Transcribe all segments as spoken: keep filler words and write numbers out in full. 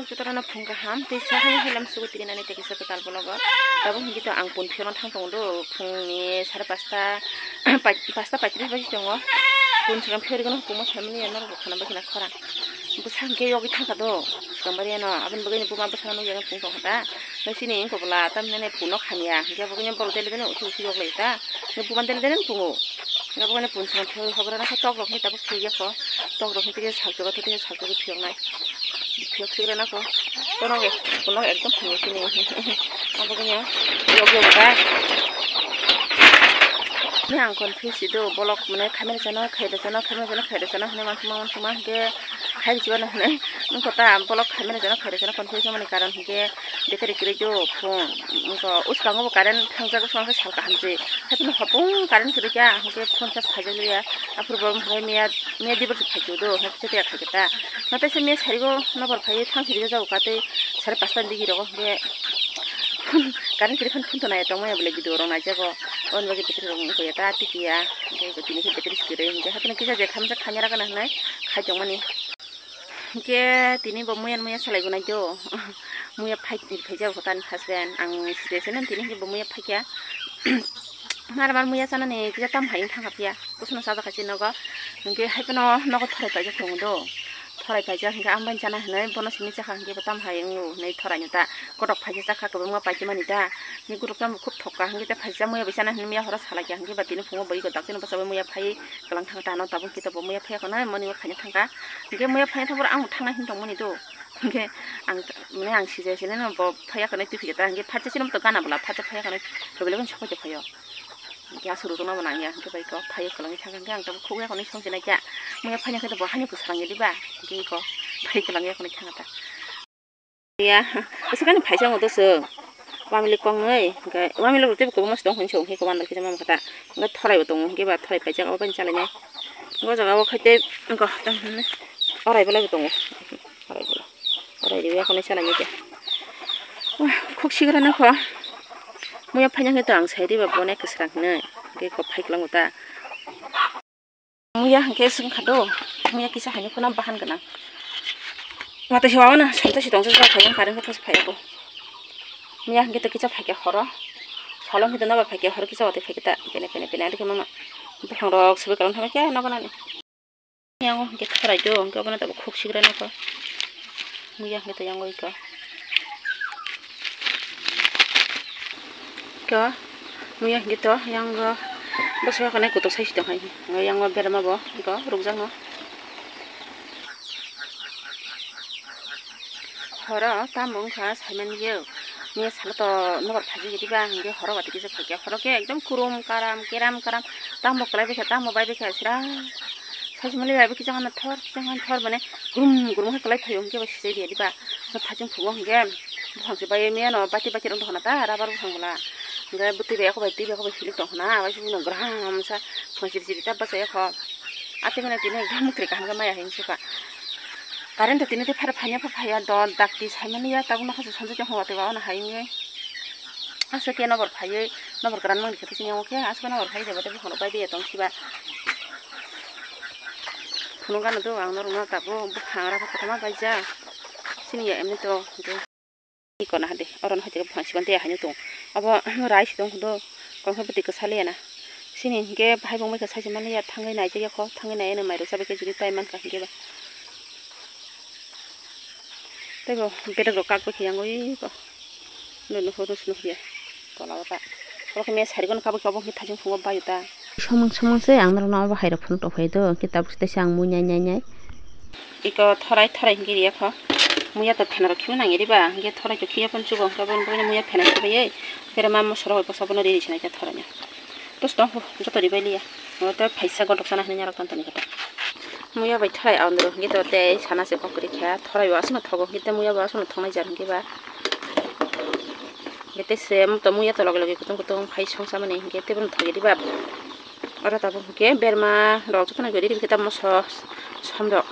Jotorano phung kaham, tei sakni hilam sugu tini nani tei kisa kwtal bologo. Tabuk hinwi to ang pun phiyokna thang tongo do, phungni sare pasta, pasta paitris bai tongo. Pun swkang phiyok rwgwno hukumo saimani ya norok bo khana bai khana khorang. Bwsa hwnkhe yogwi thangkha do, swkang bari ano, aboni bagwi buma bwsano nukya phung tongkha ta. Nai sini wngkha bwla, tamhinani phungno khamya, hwnkhe aboni borok dele dele uthi uthi yoglaio ta. Nai buma dele dele phungo. Abo gani punching thwi hograna khe tok rok ni tabuk thwi ya kho. Tok rok ni twi salchuk thwi salchuk phiyok nai. Phiyok thwi rana kho. Kono ge, kono ekdom thwi sini. Abo gani yok yok ta. Ni ang kon thwi si do bolok mane khamel chana khaida chana khamel chana khaida chana hwnwi man suma man suma ge khai si bana hwnwi. Nung kota bolok khamel chana khaida chana kon thwi mani karon hwnkhe. Battery kwrwi do phone. Wngkha, uskango bo current thangjak, uskango khe sal kaham se. Haikhe no hopung current kwrwi kha, hwnkhe phone charge khaijak liya. Aphuru bo miya, miya dibar se phaichu do, hwnkhe se kaya khaikhe ta. Natai se miya sarigo nokbar phaiwi thang siri jago ka tei sare pasta ni digi rogo hwnkhe current kwrwi phano phone to nai tongmani bole video rok naijago. Aboni bagwi battery rok wngkha ya ta tiki ya. Hwnkhe tini khe battery se kwrwi hwnkhe haikhe no kisa je khamjak khamya ragana hwnwi khai tongmani. Hwnkhe tini bo muyan muya salai gwnai do. Muya phai, phaijak hotan husband. Ang sijai seno tini hwnkhe bo muya phaikha. Mar mar muya chanani kisa tam hai thangkha phiya. Kusuno sajak hai se nogo. Hwnkhe hai phano nogo thorai paijak tongo do. Thorai paijak hwnkhe ang bai chana hinwi bono simi chakha hwnkhe bo tam hai wngo hinwi thorai no ta. Kotok phaisa chakha kwbangma paikhe mani ta. Hwnkhe kotok chamo khub thokka hwnkhe ta phaisa muya bai chana hinwi miya horo salai kha hwnkhe ba tini phungo bai kotok tini bwsa bai muya phai. Kwlang thang ta ano tabuk khe to bo muya phaiya khwnai moni bo khaina thangkha. Hwnkhe muya phaina thangphuru ang thangna hin tongmani do. Hwnkhe ang mane ang sijai sini no bo phaiya khwnai twi phikhe ta hwnkhe phatsa sini to gana bwla phatsa phaiya khwnai to belai kheno sokoi to phaio. Hwnkhe aswk rwtongna bo nangya hwnkhe bai kok phaiya kwlangwi thangkha hwnkhe ang tabuk khukya khwnai songchilai kha. Muya phaina khe to bo haino kwsarang ya diba hwnkhe iko phai kwlangya khwnai thangkha ta. Ya, bwswk ani phaisa wngo doswk. Wamili kongnwi, hwnkhe wamili rok teibo kwbangma se tong hwn se, hwnkhe kwbangma kisa mama kha ta. Hwnkhe thorai bo tongo, hwnkhe ba thorai paijak, abo bai chalainai. Hwnkhe o jaga o khai tei, wngkha, orai bolai bo tongo. Orai bolai. Orai riwi akhonwi chalainai khe. Wah, khuk sigra nangkho. Muya phaina khe to ang sai riba bo ne kwsrang hinwi. Hwnkhe kok phai kwlango ta. Muya hwnkhe swngkha do, muya kisa haino phano bahan gwnang. Watwi se wawano salsa si tongsa sa phaiya, current khe phaiya bo. Muya hwnkhe to kisa phaikha horo, salo hwnkhe to nobar phaikha horo kisa watwi phaikha ta, pene pene pene adikhe mama. Buphang rok swbai kwlwng thangkhe nogo nani. Yango hwnkhe thorai do, hwnkhe obono tabuk khuk sigra nangkho. Muya hwnkhe to yango iko. Ko, muya hwnkhe to yango bwswk hakanai kutuk sai si tong hai. Yango berma bo iko rukjakno. Horo tamo wngkha saimanya. Miya salo to nobar phaji diba hwnkhe horo watwi kisa phaikha. Horo khe ekdom kurum karam keram karam. Tamo kwlai bikha tamo bai bikha sira. Saimanya bai bikha jahana thor jahana thor mane kurum kurum khe kwlai phaio hwnkhe bai sijai diya diba. Thaching phungo hwnkhe buphang se bai miyano bati bati rok dohona ta rabar buphang bwla. Hwnkhe bwtwi bai eko bai twi bai eko bai hilik tong khna bai se bino gram sa phang siri siri ta bachai kho. Atwi mane tini ekdom mwkhri kaham khe maya hinwi sukha. Current to tini tei phara phaiya pha phaiya do dakti saimanya tabuk nokha se sonjak tong watwi ba ono hai wngwi. Aswk khe nobar phaiwi nobar kwran mangni khe tini omo khe aswk nobar phai jeba tei buphang rok bai biya tong siba. Phunuk gana do ang norok no tabuk buphang rok kotorma baijak. Sini ya emni to hwnkhe. Iko na hade oro no hoite buphang sigon tei haino tong. Abo rice tong do kong khe bwtwi kwsa liya na. Sini hwnkhe hai bo wngkha saisi manya thangwi naijak ya kho thangwi nai eno mairok chabai khe juri tai mankha hwnkhe ba. Tei bo bedek rok kak bai khe yang oi ko. Nunu horo sunu ya. Tola o ta. Abo khe me sari gon kabo khe obo khe thajing phungo bayu ta. Samung samung se ang norok no obo hai rok phunuk tong phai do. Hwnkhe tabuk se teisa ang mui nai nai nai. Iko thorai thorai hwnkhe riya kho. Muya to phena rok khiui nang riba. Hwnkhe thorai to khiya phano chugo. Hwnkhe aboni bagwi muya phena khibai. Bere ma mosoro bai bwsa bono riri sinai khe thorai no. Tos tong joto ribai liya. Omo tei phaisa godok sana hinwi norok tantoni khe ta. Muya bai thorai andro hwnkhe to tei sana se kok kwrwi kha. Thorai bo aswkno thogo hwnkhe tei muya bo aswkno thongnai jar hwnkhe ba. Hwnkhe tei se muya to loge loge kutung kutung phai songsa mani hwnkhe tei bono thogi diba. Oro tabuk hwnkhe berma rok jotono gari rikhe tamo so somrok.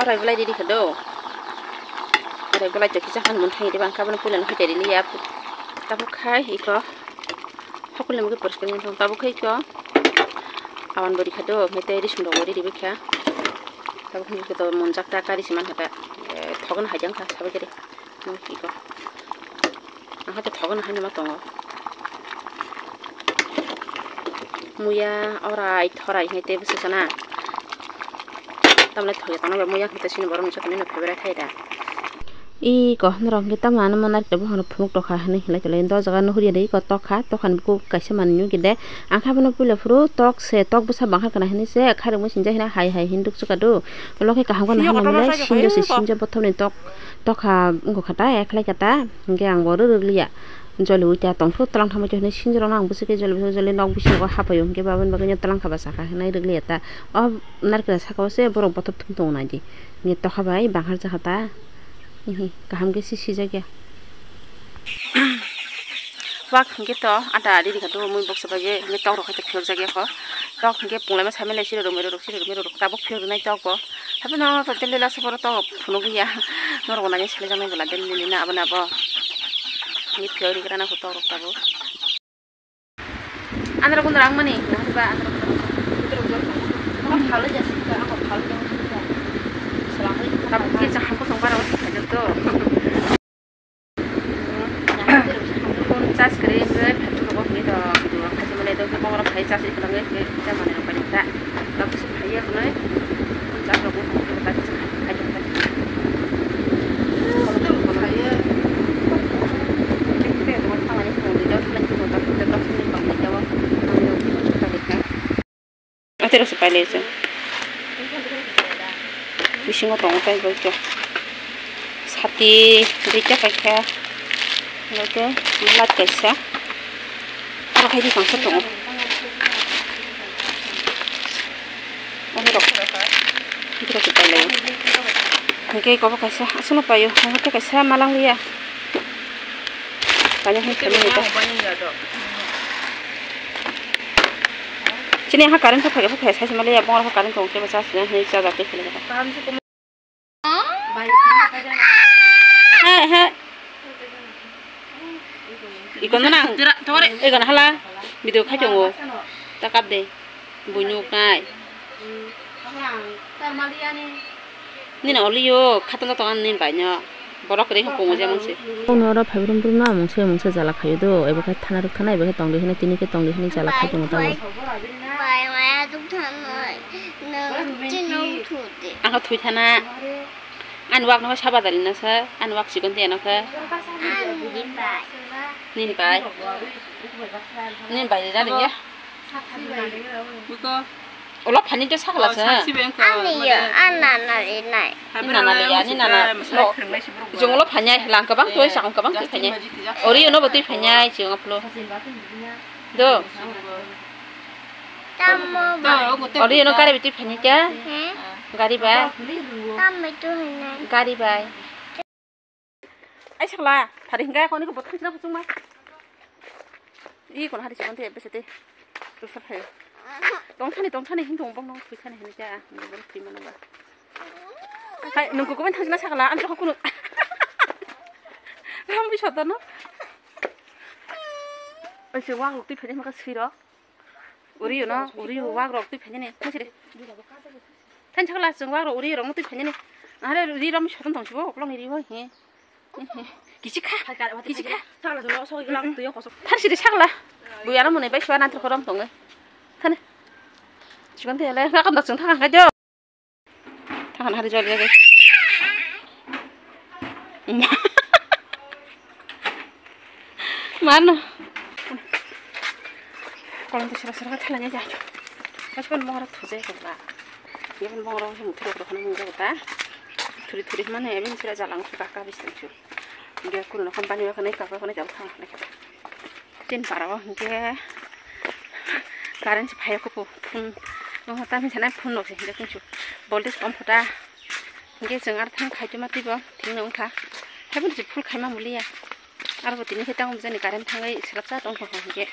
Oro bolai rikhe do. Oro bolai to kisa han mun thangwi diba hwnkhe abono puilano hoite riliya. Tabuk khai iko. Hokol ni mungke poriskar wngwi tong tabuk khai iko. Awan bo rikha do hwnkhe tei risum rok bo riri bikha. Tabuk hwnkhe to munjak ta kari se mankha ta. Thogo na hai jang kha sabai khe de. Iko. Ang khe thogo na hai ma tongo. Muya orai thorai hai te bwswk sana. Tamle thoya tongna ba muya hwnkhe sini borok ni joto ni no favorite hai da. Iko norok hwnkhe tamo ano mo narikle buphang rok phunuk tokha hinui hinlai tonglaio. Do jaga no huriya de iko tokha, tokha ni bukhuk kaisa manwi nugwi de. Ang khe abono puila phuru tok se, tok bwsa bangkha kana hinui se khairokma sinjak hinui hai hai hinui rwkchukha do. Ulo khe kaham kheno hamya sinjo se, sinjo bothop ni tok, tokha wngkha ta, ekhlai kha ta, hwnkhe ang bo rw rwliya. Joliui ta tongthok twlang thangma hinui sinjo rokno ang bwswk khe joli bwswk joli nok bisingo hapaio, hwnkhe baboni bagwino twlang kha ba sakha hinui rwliya ta. O narikra saka o se borok bothop thum tongo nai di. Hwnkhe tokha bai banghar jakha ta. Hihi, kaham khe si sijak ya. Wak hwnkhe to ada adi rikha do mui boksa bai je hwnkhe tok rok hai to phiyok jak ya kho. Tok hwnkhe punglaima samai lai siri rwmai rwrwk siri rwmai rwrwk tabuk phiyok rwnai tok bo. Hapheno to tei lela se borok tok phunuk ya. Norok bo nai seleng jak nai bwla den nini na abo na abo. Hwnkhe phiyok rigra na kho tok rok tabuk. Andro kundra ang mani, nahar ba andro kundra. Kundra kundra. Ang phalo jasi ka, ang phalo jasi ka. Salam alaikum. Tabuk kisa hamko song bara wasi kajak to. Phone charge kare wngkhe, phai phuru bo hwnwi to video khaisa mane to khe bongrok phai charge ikha nangwi khe kisa manwi rok painang ta. Tabuk se phai ya hwnwi phone charge rok bo hwnwi ta kisa khai tong kha. Atero se pailai se. Bisingo tongo tai bai khe. Sati duita paikha. Bai khe light kaisa. Aro hai di tongsa tongo. Atero se pailai. Hwnkhe kobo kaisa aswkno paio. Hwnkhe kaisa malang liya. Paina hwn khe nini ta. Chini ha current phai phai sai se mali ya bongor ha current tong khe basa sina hini cha jate khele. Hai hai. Iko no nang. Iko no hala. Video khai tongo. Ta kap de. Buinuk nai. Nini olio khatang khatang nini bai no. Borok kwrwi khe pungo je mungse. Bono oro phaibrwm brwmno mungse mungse jala khaio do, ebo khe thana rwk thana, ebo khe tongdi hwnwi, tini khe tongdi hwnwi jala khai tongo tabuk. Bai maya tuk thanai, nwng chini uthu de. Ang khe thwi thana. Ani wak no khe saba dali na sa, ani wak chikon tiya no khe. Ani bai. Nini bai. Nini bai rina ringya. Ulo phani to sakla sa. Ani ya, ani nana rinai. Ani nana le ya, ani nana. Jong ulo phani ai lang kabang to sakam kabang to phani. Ori uno botwi phani ai jong aplo. Do. Tamo bai. Ori uno kare biti phani ta. He? Gari bai. Tamo to hinai. Gari bai. Ai sakla, phari hingga koni ko botol sina puchung ma. I kono hari sibon te bese te. Tusar hai. Tong thani, tong thani, hing tong bong nong thui thani hini ja. Bong thui mana ba. Hai, nung kukumen thang sina sakla, an joko kunu. Ram bi sotano. Oi se wang thui phani maka siro. Uri no, uri wak rok twi phanyani, thang siri. Thang sakla chwng wak rok uri rok twi phanyani. Are uri rom soton tong sibo, uklok ni ri hoi he. Kichik kha, kichik kha. Thang siri sakla. Bui ano mwnwi bai suwa nantir khorom tongo. Thane. Chikon te le, rakam da chwng thang khai do. Thakan hari jol jage. Mano. Kolom to sera sera thalanya ja. Mas kon mohra thuje ko ba. Ye kon mohra se muthro ko khana mungja ta. Thuri thuri mane ebin sera jalang ka ka bis tu. Ge kuno company wa kana ka ka kana jal kha. Tin para o hingke current se phaiya kupu phone no ta hinsa nai phone no se hingke kinsu voltage kom phuta hingke chwng ar thang khai tuma twibo thing no wngkha haibo se full khaima muliya aro bo tini khe tango bujani current thangwi swrapsa tongkha hingke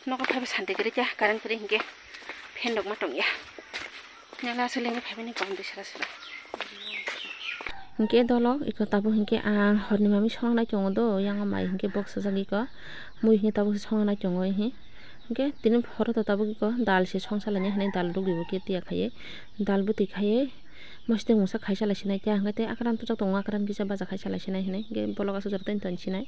nogo phaibo santi kwrwi khe current kwrwi hingke fan rok ma tongya. Nela seleng phai bini kon de sera sera. Hingke dolo iko tabuk hingke ang horni mami songnai tongo do, yang o mai hingke box sajak iko. Mui hingke tabuk songnai tongo he. Hingke tini horo to tabuk iko dal se songsa lainai hinui dal rok ribo khe tiya khaiye. Dal bwtwi khaiye. Mositeng mungsa khaisa lai sinai, tei hwnkhe tei akran tuchak tongo, akran kisa baja khaisa lai sinai hinwi, hwnkhe bolok aswk jora tei ton sinai.